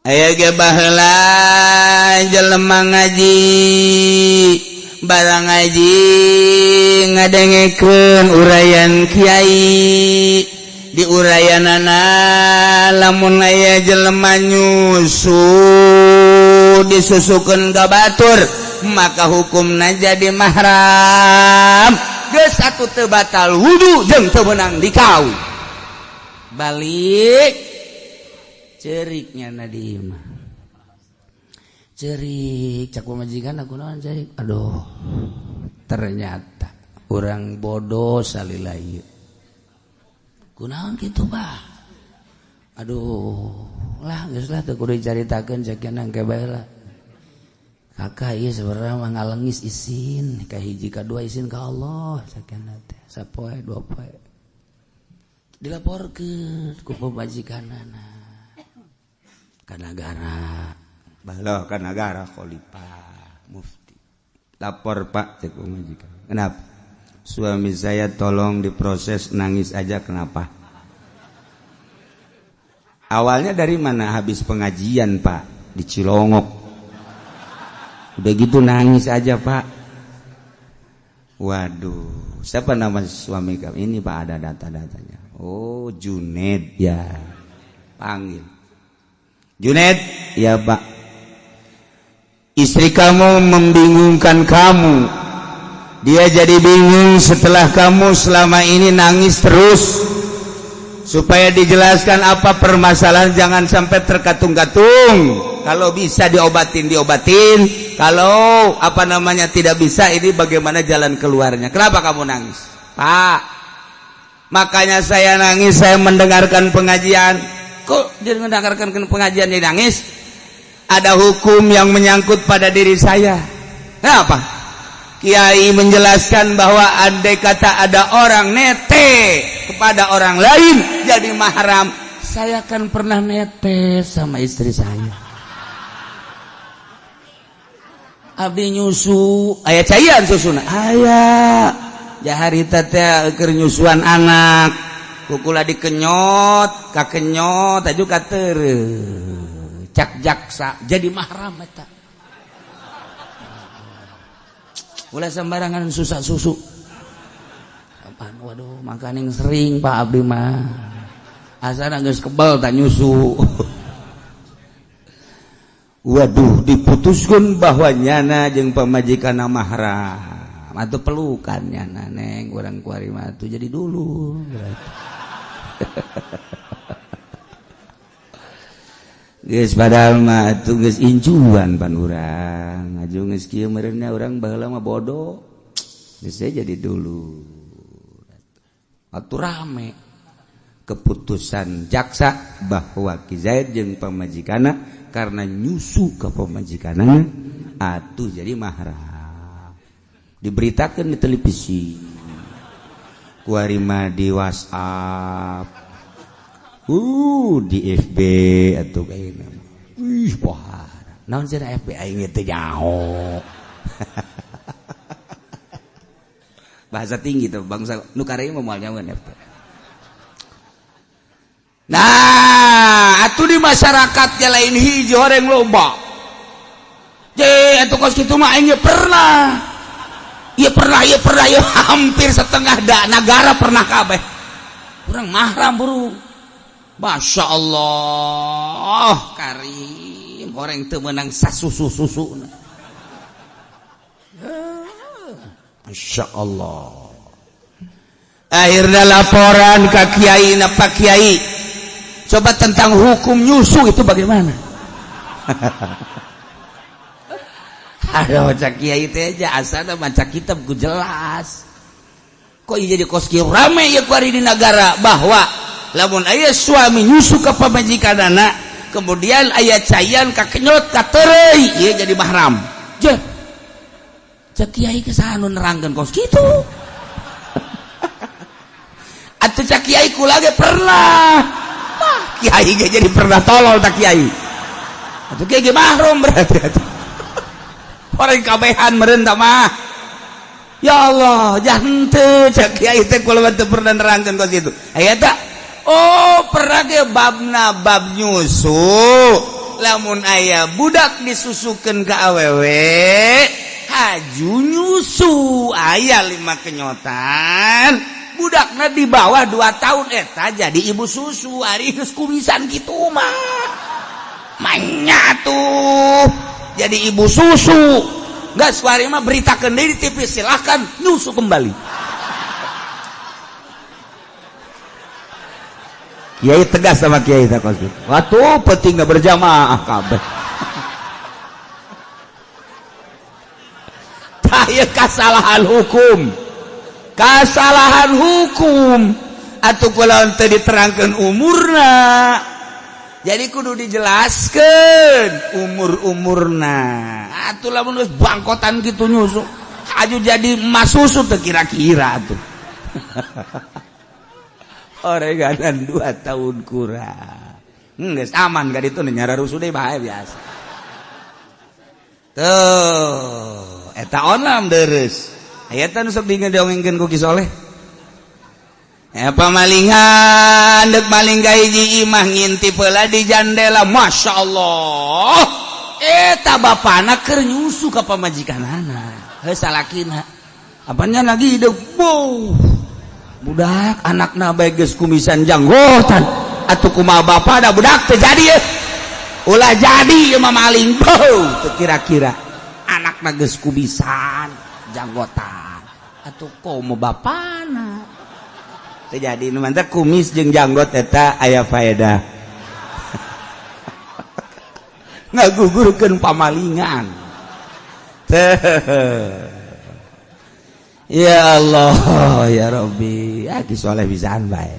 Aya ge baheula jelema ngaji, barang ngaji ngadengekeun uraian kiai. Di uraianana, lamun aya jelema nyusu disusukeun ka batur, maka hukumna jadi mahram. Geus atuh, teu batal wudu jeung teu meunang dikawin. Balik, ceriknya na di imah, cerik. Cak pamajikan aku, "Naon cerik?" "Aduh, ternyata urang bodoh salila ieu." "Kunaon kitu, Bah?" "Aduh lah, geus lah, teu kudu dicaritakeun," cek nang ke bae lah. "Kakak, ieu sebenarnya mah ngalengis isin ka hiji, ka dua, isin ka Allah," cek teh. Sapoe dua poe dilaporkeun ku pamajikanana ka nagara. Baheula ka nagara khalifah mufti. "Lapor, Pak," cek pamajikan. "Kenapa?" "Suami saya tolong diproses, nangis aja." "Kenapa? Awalnya dari mana?" "Habis pengajian, Pak, di Cilongok. Udah gitu nangis aja, Pak." "Waduh, siapa nama suami kamu?" "Ini, Pak, ada data-datanya." "Oh, Juned ya. Panggil Juned." "Ya, Pak." "Istri kamu membingungkan kamu. Dia jadi bingung setelah kamu selama ini nangis terus. Supaya dijelaskan apa permasalahan, jangan sampai terkatung-katung. Kalau bisa diobatin, diobatin. Kalau apa namanya, tidak bisa, ini bagaimana jalan keluarnya. Kenapa kamu nangis?" "Pak, makanya saya nangis, saya mendengarkan pengajian." "Kok dia mendengarkan pengajian dia nangis?" "Ada hukum yang menyangkut pada diri saya." "Kenapa?" "Kiai menjelaskan bahwa andai kata ada orang nete kepada orang lain jadi mahram. Saya kan pernah nete sama istri saya. Abdi nyusu, aya caian susuna, aya jaharita teh keur nyusuan anak, kukula dikenyot, kakenyot aju kateureuh. Cak jaksa jadi mahram eta. Ulah sembarangan susah susu." Apaan? "Waduh, makaning sering, Pak, abdi mah. Asana geus kebel tak nyusu." Waduh, diputuskan bahwa nyana jeung pamajikan mahram atau pelukan nyana, "Neng, urang kuari mah tuh jadi dulu." Geus, padahal mah atuh geus incuan pan urang. Aju geus kieu meureunna urang baheula mah bodoh. Geus jadi dulu. Atuh rame keputusan jaksa bahwa Ki Zaid jeung pamajikanna karena nyusu ke pamajikanna atuh jadi mahram. Diberitakan di televisi. Kuari mah di WhatsApp, di FB atau kayaknya. Wih, pohara. Naon cenah FB, aing teh nyaho. Bahasa tinggi tuh bangsa nu kareu mah moal nyaho FB. Nah, atuh di masyarakat lain hiji orang lomba. Je, atuh kos kitu mah aing pernah. Iya pernah, iya pernah, iya hampir setengah da negara pernah kabeh. Urang mahram buru. Masya Allah, Karim, orang teu meunang sasusu susu. Masya Allah. Akhirnya laporan ke kiai, "Pak Kiai, coba tentang hukum nyusu itu bagaimana?" Aduh, cak kiai teh aja asana baca kitab ku jelas. Kok jadi kos kieu rame ya kuari di negara bahwa lamun aya suami nyusu ke pamajikan anak, kemudian aya caian kakenyot katereuy, ieu jadi mahram. Je, cek kiai ke sana nerangkeun kos kitu. Atuh cak kiai kula ge pernah. Wah, kiai ge jadi pernah tolol tak kiai. Atuh kiai ge mahram berarti atuh. Orang kabehan meureun mah. Ya Allah, jangan teu cek kiai teh kula mah teu pernah nerangkeun kos kitu. Aya tak? Oh, pernah ge babna bab nyusu. Lamun aya budak disusukeun ka awewe haju nyusu, aya 5 kenyotan, budakna di bawah 2 tahun, eta jadi ibu susu. Ari geus kumisan kitu mah manya tuh jadi ibu susu. Geus kuari mah beritakeun deui di TV, silahkan nyusu kembali. Kiai tegas sama kiai tak. Waktu penting nggak berjamaah kabeh. Tah ieu kasalahan hukum. Kasalahan hukum atuh kula teu diterangkeun umurna. Jadi kudu dijelaskeun umur-umurna. Atuh lamun geus bangkotan kitu nyusu, aju jadi emas susu teu kira-kira atuh. Oreganan 2 tahun kurang. Geus aman ka ditu nyara rusuh deui bae biasa. Tuh, eta onam deres. Aya teh nu sok dongengkeun ku Ki Soleh. Pamalingan dek maling ka hiji imah, ngintip heula di jandela, Masya Allah. Eta bapana keur nyusu ka pamajikanana. Heuh, salakina. Apanya lagi hidup? Wow. Budak anakna bae geus kumisan janggotan. Atuh kumaha bapa da budak teu jadi ye. Ulah jadi ieu mah maling. Beuh, teu kira-kira anakna geus kumisan janggotan. Atuh komo bapana. Teu jadi nu mantap kumis jeung janggot eta aya faedah. Ngagugurkeun pamalingan. Teu. Ya Allah, ya Rabbi, ah Ki Soleh bisaan bae.